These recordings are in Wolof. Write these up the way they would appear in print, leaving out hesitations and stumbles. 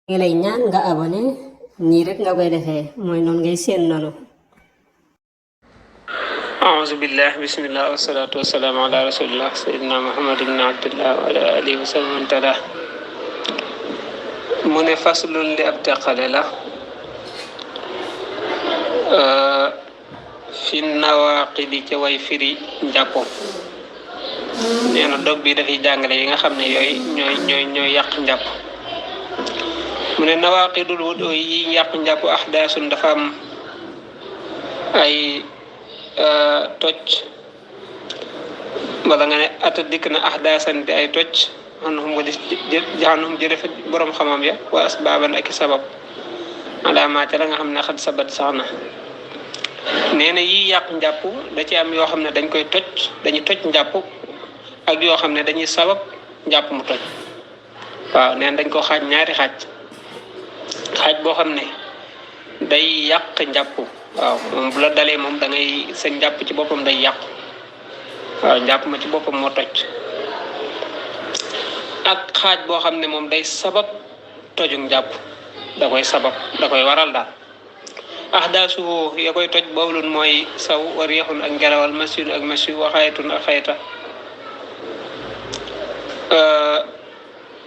ngi lay ñaan nga abonné nii rek nga koy defee mooy noonu ngay seen noonu. أعوذ بالله بسم الله والصلاة والسلام على رسول الله سيدنا محمد بن عبد الله وعلى آله وسلم من تلاه mu ne faslun li ab teqale la fi nawaaqidi ca way firi njàppo nee na dog bi dafay jàngale yi nga xam ne yooyu ñooy yàq njàpp mu ne nawaaqidul wudu yi yàq njàpp ahdaasun dafa am ay toj wala nga ne ata dikk na ahdaasan di ay toj anhum wadi jaanum jëre fa borom xamam ya wa asbaaban ak sabab alaamaa ca la nga xam ne xat sabat sax na nee na yi yàq njàpp da ci am yoo xam ne dañ koy dañuy toj njàpp ak yoo xam ne dañuy sabab njàpp mu toj waaw nee na dañ ko xaaj ñaari xaaj boo xam ne day yàq njàpp waaw moom bu la dalee moom da ngay sa njàpp ci boppam day yàqu waaw njàpp ma ci boppam moo toj ak xaaj boo xam ne moom day sabab tojug njàpp da koy waral daal ahdaasu ya koy toj bawlun mooy saw wa riixun ak ngelawal masin ak masin wa xayatun ak xayta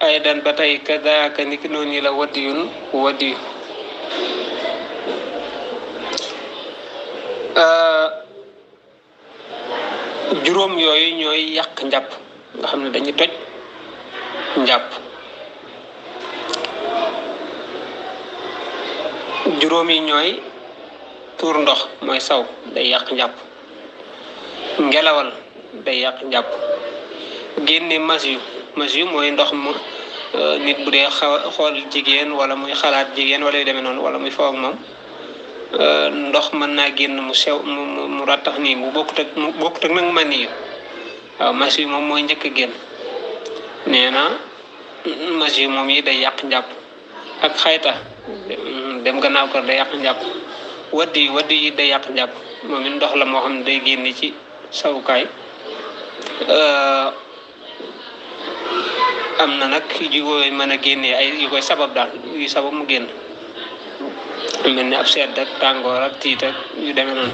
aydan ba tey kadaaka niki noonu la wadiyun wadiyu juróom yooyu ñooy yàq njàpp nga xam ne dañuy toj njàpp juróom yi ñooy tuur ndox mooy saw day yàq njàpp ngelawal day yàq njàpp génne masiyu mooy ndox mu nit bu dee xool jigéen wala muy xalaat jigéen wala yu demee noonu wala muy faw ak moom ndox mën naa génn mu sew mu rattax nii mu bokkut ak nag man yi waaw masiyu moom mooy njëkk a génn nee na masiyu moom yi day yàq njàpp ak xayta dem gannaaw ko day yàq njàpp waddi yi day yàq njàpp moom it ndox la moo xam ne day génn ci sawukaay am na nag yu koy mën a génnee ay yu koy sabab daal yu sabab mu génn mel ni ab sedd ak tàngoor ak tiit ak yu demee noonu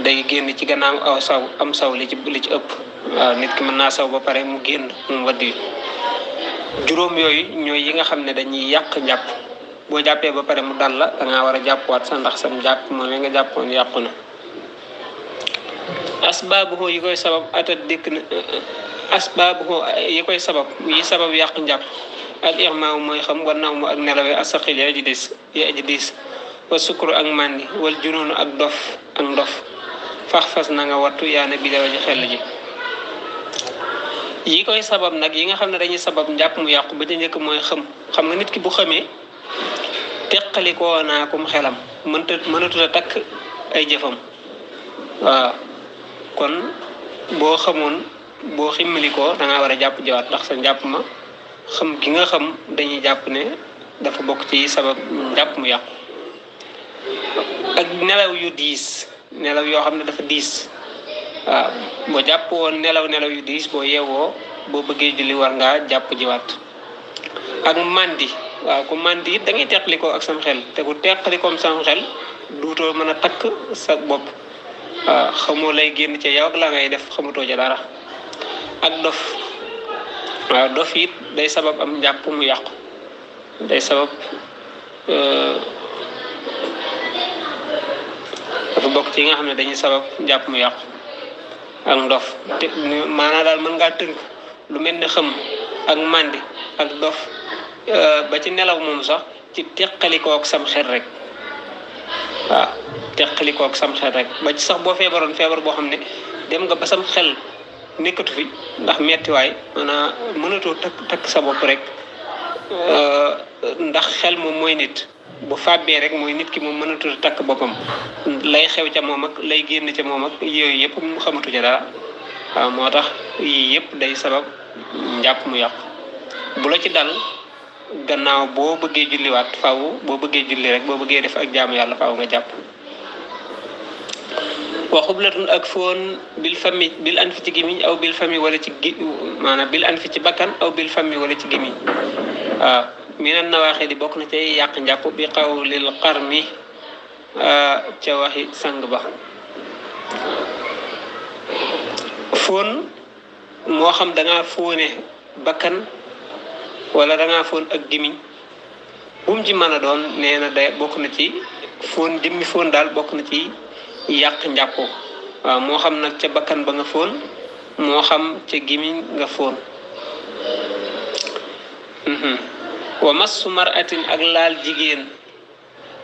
day génn ci gannaaw aw saw am saw li ci ëpp waaw nit ki mën naa saw ba pare mu génn moom waddi juróom yooyu ñooy yi nga xam ne dañuy yàq njàpp boo jàppee ba pare mu dal la da ngaa war a jàppuwaat sa ndax sam jàpp moom nga jàppoon yàqu na asbaabuhu yi koy sabab atat dikk na asbaabuhu yi koy sabab yi sabab yàq njàpp al irmaaw mooy xam wa naw mu ak nelawe asaqil ya aji diis wa sukru ak màndi wal junoonu ak ndof fax-fas na nga wattu yaana bi la waji xel ji yi koy sabab nag yi nga xam ne dañuy sabab njàpp mu yàqu ba ca njëkk mooy xam nga nit ki bu xamee teqalikoo naa kum xelam mënatut a takk ay jëfam waaw kon boo xamoon boo ximmalikoo da ngaa war a jàpp jiwaat ndax sa njàpp ma xam gi nga xam dañuy jàpp ne dafa bokk ci sabab njàpp mu yàqu ak nelaw yu diis nelaw yoo xam ne dafa diis waaw boo jàpp woon nelaw yu diis boo yeewoo boo bëggee julli war ngaa jàpp jiwaat ak màndi waaw ku màndi it da ngay teqalikoo ak sam xel te ku teqalikoom sam xel duutoo mën a takk sa bopp waaw xamoo lay génn ci yow ak la ngay def xamutoo ca dara ak dof waaw dof it day sabab am njàpp mu yàqu day sabab dafa bokk ci yi nga xam ne dañuy sabab njàpp mu yàqu ak ndof te maanaam daal mën ngaa tënk lu mel ne xam ak màndi ak dof ba ci nelaw moom sax ci teqalikook sam xel rek waaw teqalikook sam xel rek ba ci sax boo feebaroon feebar boo xam ne dem nga ba sam xel nekkatu fi ndax mettiwaay maanaam mënatoo takk sa bopp rek ndax xel moom mooy nit bu fàbbee rek mooy nit ki moom mënatoo takk boppam lay xew ca moom ak lay génn ca moom ak yooyu yëpp mu xamatu ca dara waaw moo tax yii yëpp day sabab njàpp mu yàqu bu la ci dal gannaaw boo bëggee julliwaat faaw boo bëggee julli rek boo bëggee def ak jaamu yàlla faaw nga jàpp wa xublatun ak foon bil an fi ci gimiñ aw bil fami wala ci maanaam bil an fi ci bakkan aw bil fami wala ci gimiñ waaw minan nawaaxi di bokk na ci yàq njàpp bi qawlil qarmi ca waxi sang ba fóon moo xam dangaa fóone bakkan wala dangaa fóon ak gimiñ bu mu ci mën a doon nee na day bokk na ci fóon jëmmi fóon daal bokk na ci yàq njàpp waaw moo xam nag ca bakkan ba nga fóon moo xam ca gimiñ nga fóon wa massu maratin ak laal jigéen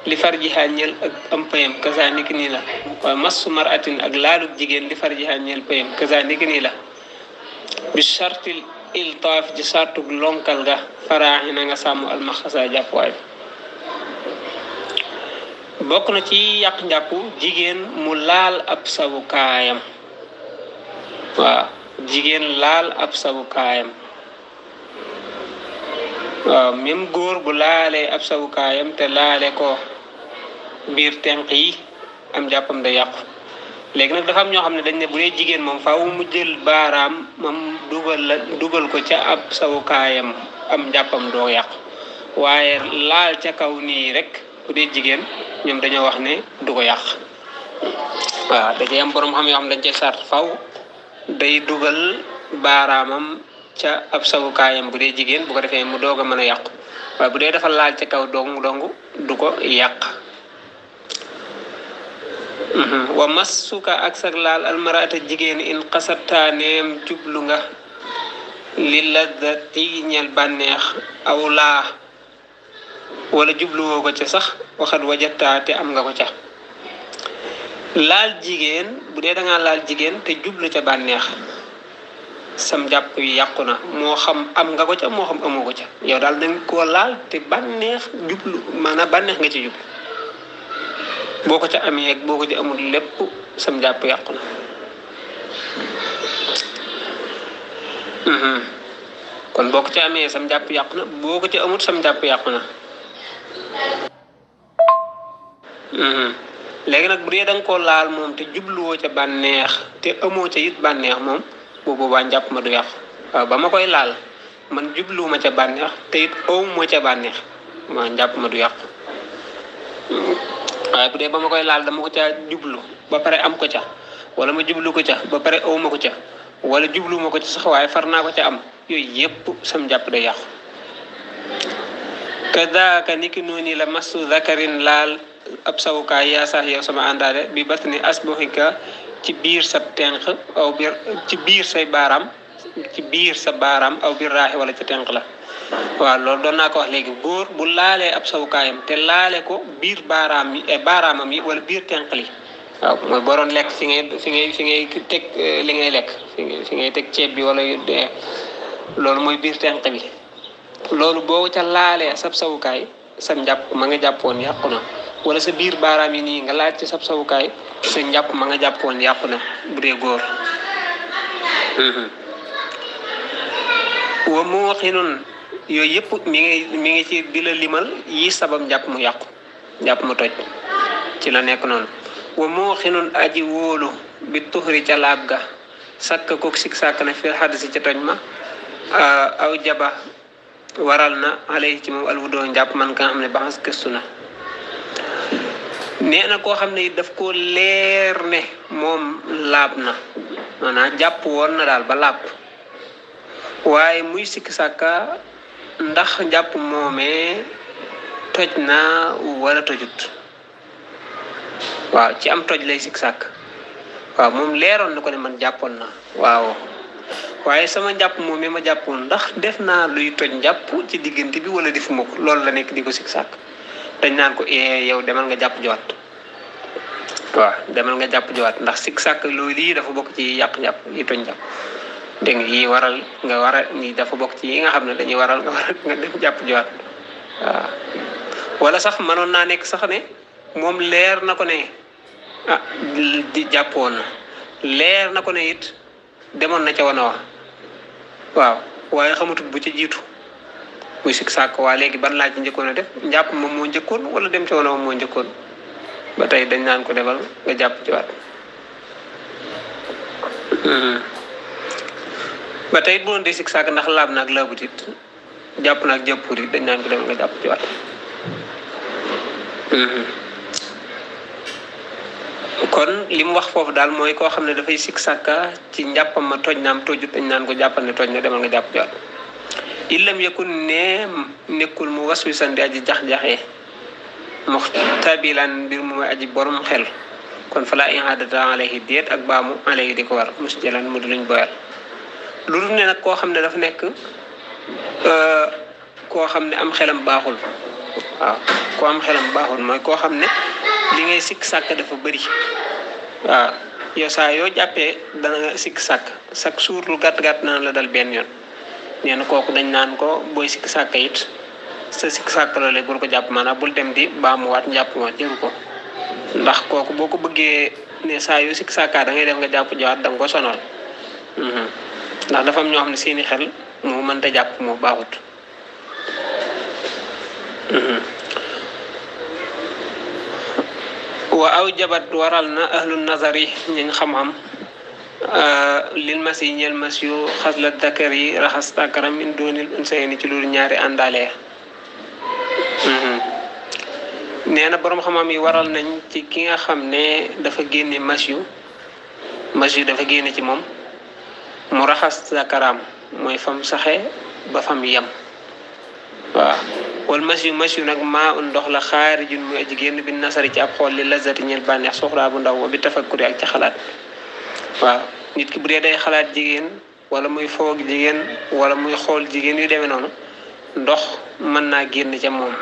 li farjiha ñeel ak am payam kasa niki nii la wa massu maratin ak laalub jigéen li farjiha ñeel payam kasa niki nii la bi sartil iltaaf ci sartug lonkal ga faraaxi na nga sàmm almaxasa jàppuwaay bi bokk na ci yàq njàpp jigéen mu laal ab sawukaayam waaw jigéen laal ab sawukaayam waaw même góor bu laalee ab sawukaayam te laale ko biir tenq yi am jàppam da yàqu léegi nag dafa am ñoo xam ne dañ ne bu dee jigéen moom faaw mu jël baaraam moom dugal ko ca ab sawukaayam am jàppam doo yàqu waaye laal ca kaw nii rek bu dee jigéen ñoom dañoo wax ne du ko yàq waaw da cay am borom xam yoo xam dañ cay sart faw day dugal baaraamam ca ab sawukaayam bu dee jigéen bu ko defee mu doog a mën a yàqu waaye bu dee dafa laal ca kaw dong du ko yàq wa massuka ak sag laal almarata jigéen in xasataaneem jublu nga li ladati ñel bànneex aw laa wala jubluwoo ko ca sax waxat wajataa te am nga ko ca laal jigéen bu dee dangaa laal jigéen te jublu ca bànneex sam jàpp yi yàqu na moo xam am nga ko ca moo xam amoo ko ca yow daal dañ koo laal te bànneex jublu maanaam bànneex nga ci jublu boo ko ca amee ak boo ko ca amul lépp sam jàpp yàqu na kon boo ko ca amee sam jàpp yàqu na boo ko ca amul sam jàpp yàqu na léegi nag bu dee da nga koo laal moom te jubluwoo ca bànneex te amoo ca it bànneex moom bu boobaa njàpp ma du yàqu waaw ba ma koy laal man jubluwuma ca bànneex te it awuma ca bànneex ma njàpp ma du yàqu waaye bu dee ba ma koy laal dama ko ca jublu ba pare am ko ca wala ma jublu ko ca ba pare awuma ko ca wala jubluwuma ko ca sax waaye far naa ko ca am yooyu yépp sam njàpp day yàqu kadaaka niki noonu la masu zakarin laal ab sawukaay yaa sax yow sama àndaale bi batni asbuhika ci biir sa tenq aw biir ci biir say baaraam ci biir sa baaraam aw biir raaxi wala ca tenq la waaw loolu doon naa ko wax léegi góor bu laalee ab sawukaayam te laale ko biir baaraamam yi wala biir tenq li waaw mooy boo doon lekk fi ngay teg li ngay lekk fi ngay teg ceeb bi wala loolu mooy biir tenq bi loolu boo ca laalee sab sawukaay sa njàpp ma nga jàppoon yàqu na wala sa biir baaraam yi nii nga laaj ci sab sawukaay sa njàpp ma nga jàppoon yàqu na bu dee góor wa moo xinun yooyu yëpp mi ngi ci di la limal yi sabab njàpp mu yàqu njàpp mu toj ci la nekk noonu wa moo xinun aji wóolu bi tuxri ca laab ga sakk kook sik sàkk na fil xaddisi ca toj ma aw jaba waral na alay ci moom alwudoo njàpp man ka nga xam ne baxas gëstu na nee na koo xam ne daf ko leer ne moom laab na maanaam jàpp woon na daal ba laab waaye muy sikk sàkka ndax njàpp moomee toj na wala tojut waaw ci am toj lay sikk sàkk waaw moom leeroon na ko ne man jàppoon na waaw waaye sama njàpp moomee ma jàppoon ndax def naa luy toj njàpp ci diggante bi wala defuma ko loolu la nekk di ko sikk sàkk dañ naan ko yow demal nga jàpp jiwaat waaw demal nga jàpp jiwaat ndax sikk sàkk loolu lii dafa bokk ci yàq njàpp yi toj njàpp dégg nga yi waral nga war a ni dafa bokk ci yi nga xam ne dañuy waral nga dem jàpp jiwaat waaw wala sax mënoon naa nekk sax ne moom leer na ko ne di jàppoon na leer na ko ne it demoon na ca wana wax waaw waaye xamatut bu ca jiitu muy sikk sàkk waa léegi ban laaj njëkkoon a def njàpp moom moo njëkkoon wala dem ca wana moom moo njëkkoon ba tey dañ naan ko demal nga jàpp ci waat ba tey bu doon dee sikk sàkk ndax laab naag laabut it jàpp naag jàppur yi dañ naan ko dem nga jàpp ci waat kon li mu wax foofu daal mooy koo xam ne dafay sikk sàkka ci njàppam ma toj naam tojut dañ naan ko jàppal ne toj na demal nga jàpp ci waat illam yakun ne nekkul mu waswisan di aji jax-jaxee muxtabilan mbir mu aji borom xel kon fala ihaadata alayhi déet ak baamu alayhi di ko war musjalan mu du luñ boyal lu dul ne nag koo xam ne dafa nekk koo xam ne am xelam baaxul waaw koo am xelam baaxul mooy koo xam ne li ngay sikk sàkk dafa bëri waaw yow saa yoo jàppee dana nga sikk sàkk chaque jour lu gàtt-gàtt naan la dal benn yoon nee na kooku dañ naan ko booy sikk sàkk it sa sikk sàkk loolee bul ko jàpp maanaam bul dem di baamuwaat njàpp ma jëru ko ndax kooku boo ko bëggee ne saa yoo sikk sàkkaa da ngay def nga jàpp jawaat da nga ko sonal ndax dafa am ñoo xam ne seeni xel moo mënta jàpp moo baaxut wa aw jabat waral na ahlu nazari ñi nga xam-xam lil mas yi ñeel mas yu xas la dakar yi raxas tàkkaram min doonil unsayni ci loolu ñaari àndaale nee na boroom xam-xam yi waral nañ ci ki nga xam ne dafa génne mas yu dafa génne ci moom mu raxas dakaraam mooy fam saxe ba fam yem waaw wal mas yu nag maa un ndox la xaarijun muy aji génn bi nasari ci ab xool li lazati ñeel bànneex soxlaa bu ndaw bi tafakkuri ak ci xalaat waaw nit ki bu dee day xalaat jigéen wala muy foog jigéen wala muy xool jigéen yu demee noonu ndox mën naa génn ca moom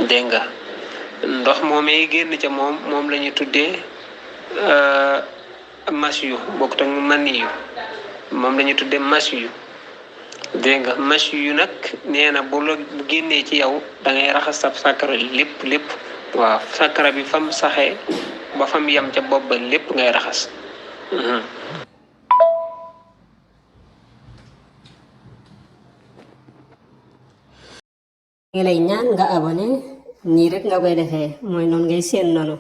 dégg nga ndox moomee génn ca moom la ñuy tuddee mas yu bokkut ak mani yu moom la ñuy tuddee mas yu dégg nga mas yu nag nee na bu génnee ci yow da ngay raxas sab sàkkara lépp waaw sàkkara bi fam saxee ba fam yem ca bopp ba lépp ngay raxas ngi lay ñaan nga abonné nii rek nga koy defee mooy noonu ngay seen noonu